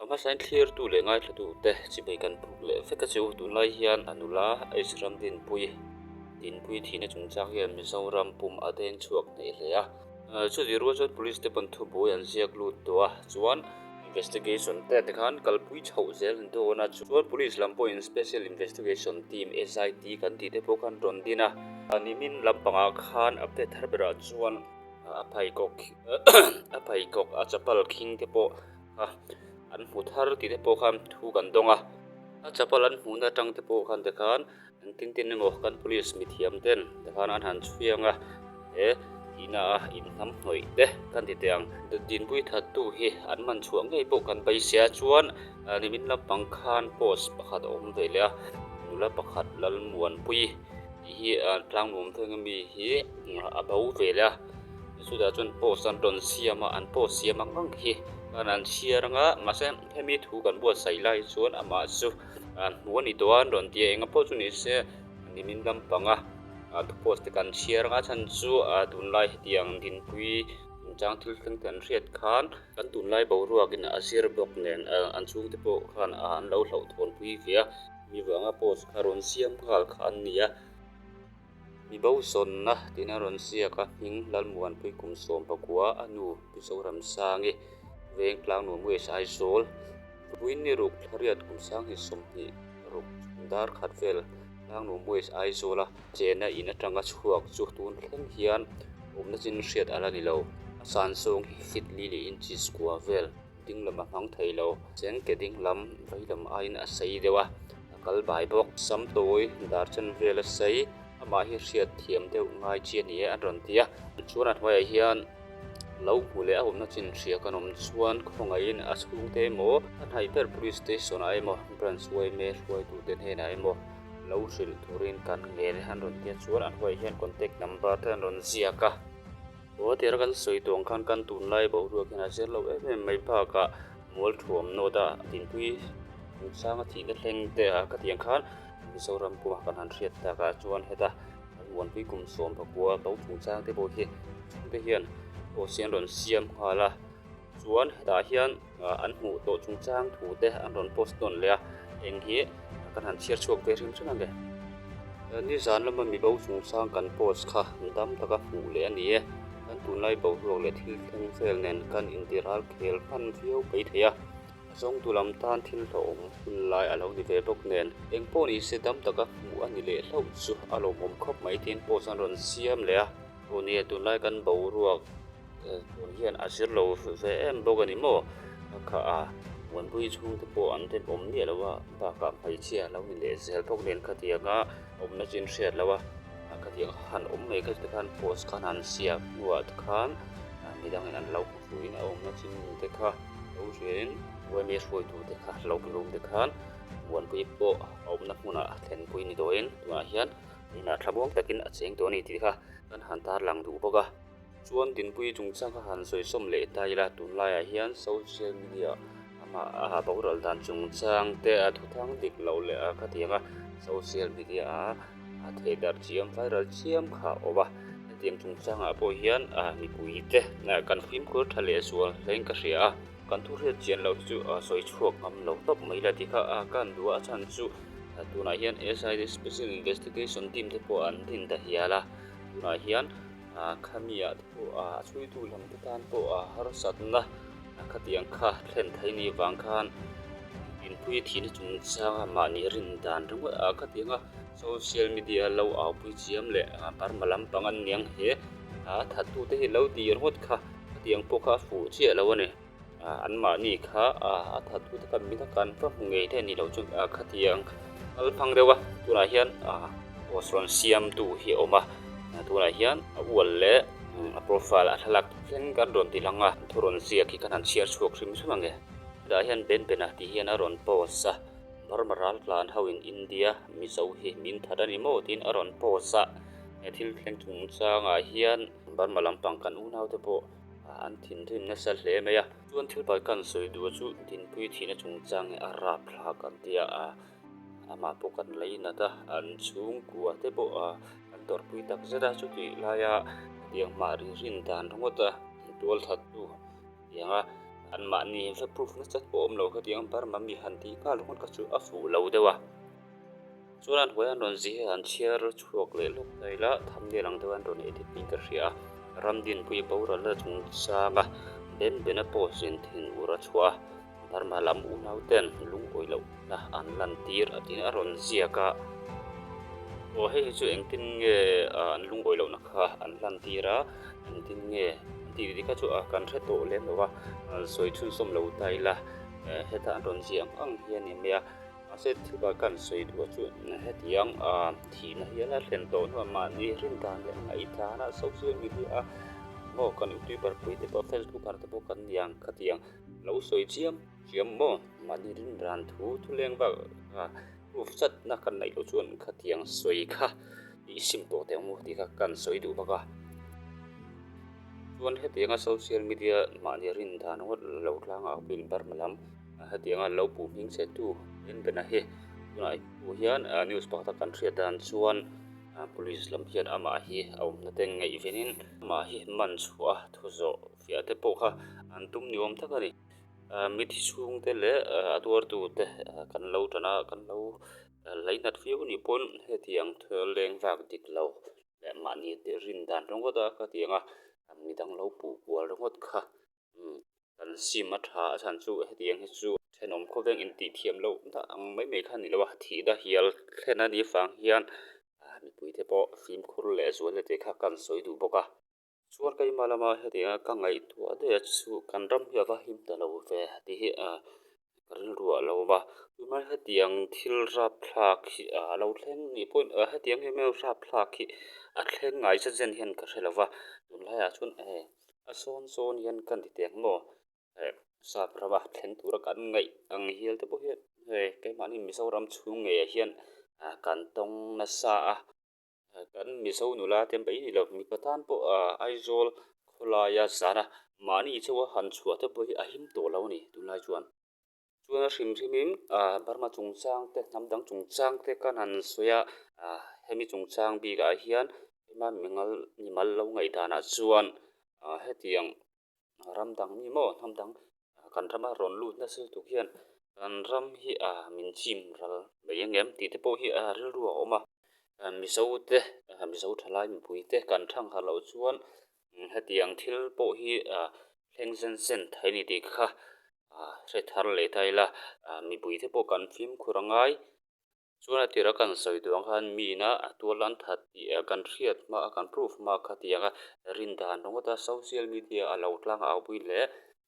A hmasain thlirtu leh ngaithlatute chibai kan phuk leh vek a chu. Tunlai hian a nula H Ramdinpui Dinpui thihna chungchang hian Mizoram pum a deng chhuak hneh hle a. Chutih rual chuan Police te pawn thubuai an ziak lut tawh a, chuan investigation te te khan kalpui chhoh zel an dawn a. Chuan Police lam pawhin Special Investigation Team, SIT, kan tih te pawh khan rawn din a. Nimin lampangah khan update thar berah chuan a pheikhawk a pheikhawk a chapal khing te pawh a an hmu thar tih te pawh khan thu kan dawng a a chapal an hmuhna atang te pawh khan tikhan engtin tin emaw kan police mithiam ten tikhan an han chhui ang a he ina a inhnam hnawih te kan ti teh ang dinpui thattu hi an man chhuah ngei pawh kan beisei a chuan nimin lampang khan post pakhat a awm ve leh a nula pakhat Lalmuanpui tih hi tlangnuam veng ami hi a bo ve leh a chutah chuan post an rawn siam a an post siam ang ang khi khan an chhiar ang a mahse hemi thu kan buatsaih lai chuan amah chu hmuh a ni tawh a an rawn ti a enga pawh chu ni se nimin lampang a thu post te kan chhiar ang a chhan chu tunlai hetiang dinpui chungchang thil thleng te an hriat khan kan tunlai boruakin a zir bawk nen an chhungte pawh khan an lo hlauhthawnpui ve a. Mi vanga post kha rawn siam nghal kha an ni a, mi bo zawnna tiin a rawn ziak a, hming Lalmuanpui kum 19 a nu Pi Zoramsangi veng Tlangnuam West Aizawl Vawiin ni ruk thlariat kum 2020 chhung dar khat vel Tlangnuam West Aizawl a chena in atanga chhuak chu tun thleng hian awmna chin hriat a la ni lo, a san zawng hi feet li leh inches kua vel. Ding lam a hmang thei lo. Cheng ke ding lam vei lam aiin a sei deuh a, a kal bai bawk. Sam tawi dar chen vel a sei, amah hi hriat thiam deuh ngai chi a ni e an rawn ti a. Chuan a hnuaiah hian lo hmu leh a awmna chin hria kan awm chuan khawngaihin a chhungte emaw a hnaih ber Police Station ah emaw Branch yma hruaitute hnenah emaw lo hrilh turin kan ngen e an rawn ti a. Chuan a hnuaiah hian contact number te an rawn ziak a. Aw tira kan sawi tawng khan kan tunlai boruak hian a zir lo em em mai bakah mual thuam nawt a dinpui chungchanga thihna thleng te a ka tiang khan Mizoram puma kan han hriat takah chuan heta kan muanpui kum 19 bo chungchang te pawh hi chhungte hian post hi an rawn siam nghal a. Chuan hetah hian an hmuh tawh chungchang thu te an rawn post nawn leh a, eng hi kan han chhiar chhuak ve hrim hrim ang e. Nizan lama mibo chungchang kan post kha dam taka hmuh leh a ni e. Kan tunlai boruak leh thil thleng vel nen kan intiral khel hman viau mai thei a, a zawngtu lam tan thil hlauhawm hun lai a lo ni ve bawk nen. Eng pawh ni se dam taka hmuh a ni leh hlauh chu a lawmawm khawp mai tiin post an rawn siam leh a. Aw nia tunlai kan boruak tun hian a zir lo ve em bawk a ni maw? Kha a Muanpui chhungte pawh an dem awm miah lo a, bakah hmeichhia lo ni leh zel bawk nen khatiang a awmna chu in hriat lo a, khatiang han awm mai kha chu tikhan post khan han siam hnuah te khan midangin an lo hmu fuhin a awmna chin te kha lo hriain yma hruaitute kha lo hmu te khan Muanpui pawh a awmna hmunah thlenpui ni tawhin tunah hian inah thlamuang takin a cheng tawh a ni tih kha kan han tarlang duh bawk a. Chuan Dinpuii chungchang kha han sawi sawm leh ta ila, tunlaiah hian social media amah a boral dan chungchang te a thuthang dik loh leh a khatiang a social media a a thehdarh chiam viral chiam kha a awm a. Hetiang chungchangah pawh hian mipui te kan fimkhur tha leh zual hlein ka hria a. Kan thu hriat chian loh hi chu sawi chhuak ngam lo tawp mai la tih kha ka han duh a, a chhan chu tunah hian SIT Special Investigation Team te pawh an din ta hial a, tunah hian khamiah te pawh a chhuitu lam te tan pawh a harsatna khatiang kha thlen thei ni vang khan inpui thihna chungchanga mahni rin dan ringawt a khatianga social media lo aupui chiam leh Burma lampang an niang he a thattute hi lo tih ringawt kha khatiang pawh kha a fuh chiah lo a ni. Anmahni kha a thattute kha mina kan va hmu ngei te a ni lo chu khatiang kal phang deuh a tunah hian post rawn siamtu hi a awm a tunah hian a ual leh a profile a thlalak thleng kan rawn ti lang a thu rawn ziak hi kan han chhiar chhuak hrim hrim ang e hetah hian Ben Bena tih hian a rawn post a Burma ral tlan ho in India Mizo hi min that a ni maw tiin a rawn post a he thil thleng chungchangah hian Burma lampang kan unaute pawh an thinrim nasa hle mai a. Chuan thil pakhat kan sawi duh chu Dinpui thihna chungchang hi a rap thlak an ti a, amah pawh kan lei nat a, an chhungkua te pawh an tawrhpui tak zet a, chutih laia hetiang hmah ri rin dan ringawt a tual thattu tianga. Anmahni va proof nasa pawh awm lo khatiang Burma mi han tih nghal ringawt kha chu a fuh lo deuh a. Chuan an huai an rawn zih hi an chhiar chhuak leh lawk ta ila thumbnail ang deuh an rawn edit niin ka hria a. Ramdinpui boralna chungchanga Ben Bena post in thinur a chhuah a, Burma lam unau ten lungawi lohna an lantir a tiin a rawn ziak a. Aw hei hi chu engtin nge an lungawi lohna kha an lantir a, engtin nge an tih tih kha chu kan hre tawh lem lo a, sawi chhunzawm lo ta ila heta an rawn ziah ang ang hi a ni mai a. Mahse thil pakhat kan sawi duh chu hetiang thihna hial a thlen tawh hnuah mahni rin dan leh ngaihdan a social media a maw kan youtuber pui te pawh facebooker te pawh kan ni ang khatiang lo sawi chiam chiam maw mahni rin dan thu thu leng vak a proof chat na kan neih loh chuan khatiang sawi kha tih sim tawh teh ang u tih kha kan sawi duh bawk a. Chuan hetianga social media mahni rin dan ngawt lo tlangah a pin Burma lam hetianga lo puh hming che tu en bena hi tunah pawh hian news pakhata kan hriat dan chuan police lam hian amah hi a awmna te ngaihvenin amah hi man chhuah a thu zawh fiah te pawh kha an tum ni awm tak a ni. Mithi chhungte leh a tuartute kan lo tan a kan lo lainat viau a nih pawn hetiang thil leng vak dik lo leh mahni rin dan ringawt a khatiang a midang lo puh kual ringawt kha kan sim a tha a chhan chu hetiang hi chu thenawm khawveng intih thiam loh dah ang mai mai kha a ni lo a thih na hial thlen a nih vang hian mipui te pawh fimkhur leh zual leh tih kha kan sawi duh bawk a. Chuan keimah lama hetianga ka ngaihtuah daih a chu kan ram hi a va him ta lo ve tih hi ka rilru a lo awm a, tunlai hetiang thil rapthlak hi a lo thleng nih pawhin hetiang em em rapthlak hi a thleng ngai zet zen hian ka hre lo va, tunlaiah chuan a sawn sawn hian ka ni teh ang maw sap rama thleng tura kan ngaih ang hial te pawh hian hei keimahni Mizoram chhung ngeiah hian kan tawng nasa a. Kan Mizo nula te mai ni lo, mipa tan pawh Aizawl khawlaia zana mahni chauha han chhuah te pawh hi a him tawh lo a ni tunlai chuan. Chuan a hrim hrimin Burma chungchang te hnam dang chungchang te kan han sawi a, hemi chungchang bikah hian ema mingal mimal lo ngaihdanah chuan hetiang ram dang mi maw hnam dang kan rama rawn lut nasa lutuk hian kan ram hi min chim ral mai ang em tih te pawh hi rilru a awm a, Mizo te Mizo thalai mipui te kan thang harh loh chuan hetiang thil pawh hi thleng zen zen thei a ni tih kha hre thar leh ta ila mipui te pawh kan fimkhur a ngai. Chuan a tira kan sawi duh ang khan miin a tual an that tih kan hriat hma a kan proof hma kha tiang a rin dan ringawt a social media a lo tlang au pui leh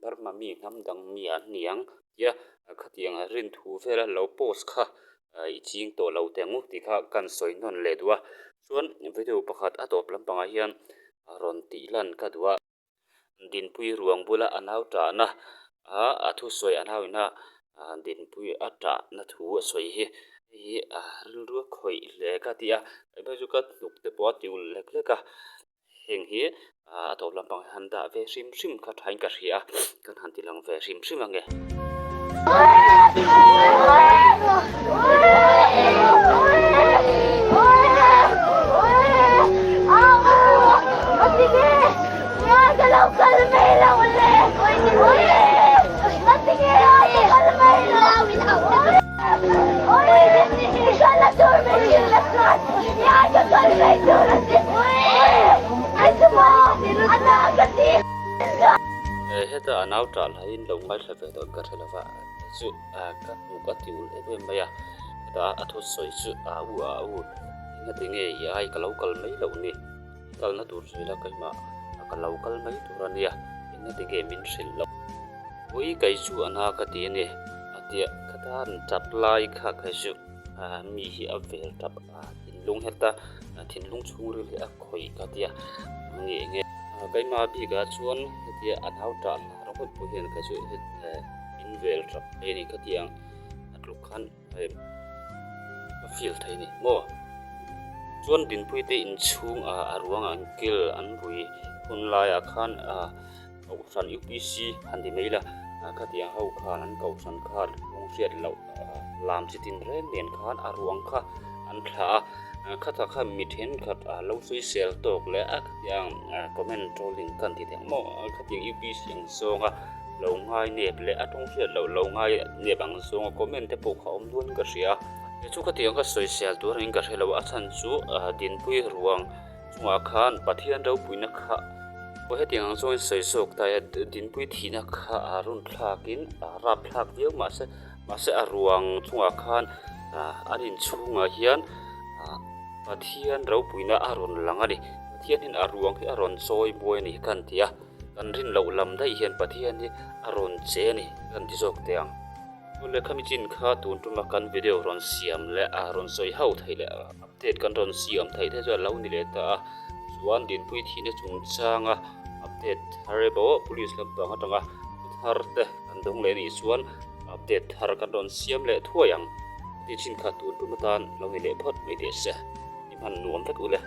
Burma mi hnam dang mi an ni ang tia khatiang rin thu vela lo post kha i ching tawh lo teh ang u tih kha kan sawi hnawn leh duh a. Chuan video pakhat a tawp lampangah hian rawn tih lan ka duh a. Dinpui ruang bula a nau tahna a a thusawi a nau ina Dinpui a tahna thu a sawi hi hei hi a rilru a khawih hle ka ti a hei chu ka hnuk te pawh a ti ulh lek lek a heng hi a tawp lampang hi han dah ve hrim hrim kha thain ka hria a kan han ti lang ve hrim hrim ange. Heta a nau ṭah laiin lo ngaithla ve tawh ka hre lo va, chu ka hnuk a ti ulh em em mai a, heta a thusawi chu a u a u engati nge i ai ka lo kal mai loh ni, i kalna tur sawi la keimah ka lo kal mai tur a nia, engati nge min hrilh loh. Ui kei chu a na ka ti a ni, a tia ka tan tap lai kha kei chu mi hi a vel tap a thinlung heta thinlung chhungril hi a khawih ka tia nge nge. Keimah bikah chuan hetia a nau tah hna ringawt pawh hian kei chu min vel tap thei a ni khatiang a tluk khan ka feel thei a ni maw. Chuan Dinpuii te inchhung a ruang an kil an vui hun laiah khan. Kohhran UPC han ti mai la, khatiang ho khan an kohhran khan kawng hriat loh lam chi tin reng nen khan a ruang kha an thlah a, khatah khan mi thenkhat lo sawisel tawk leh a khatiang comment trolling kan ti thei ang maw, khatiang UPC ang zawnga. Lo ngai nep leh a tawng hriat loh lo ngai nep ang zawnga comment te pawh kha awm duanin ka hria. Kei chu khatiang ka sawisel tur angin ka hre lo a chhan chu Dinpui ruang chungah khan Pathian ropuina kha pawh hetiang ang zawngin sawi zawk ta e Dinpui thihna kha a run thlakin a rap thlak viau mahse mahse a ruang chungah khan an inchhungah hian Pathian ropuina a rawn lang a ni. Pathian hian a ruang hi a rawn chawi buai a ni kan ti a. Kan rin loh lam daih hian Pathian hi a rawn che a ni kan ti zawk teh ang. Tun leh khami chin kha tun tuma kan video rawn siam leh a rawn sawi ho theih leh update kan rawn siam theih te chu a lo ni leh ta a. Chuan Dinpui thihna chungchanga update thar emaw police lampang atanga thu thar te kan dawng leh anih chuan update thar kan rawn siam leh thuai ang. Ti chin kha tun tum atan lo ni leh phawt mai teh se. I hman nuam vek u le.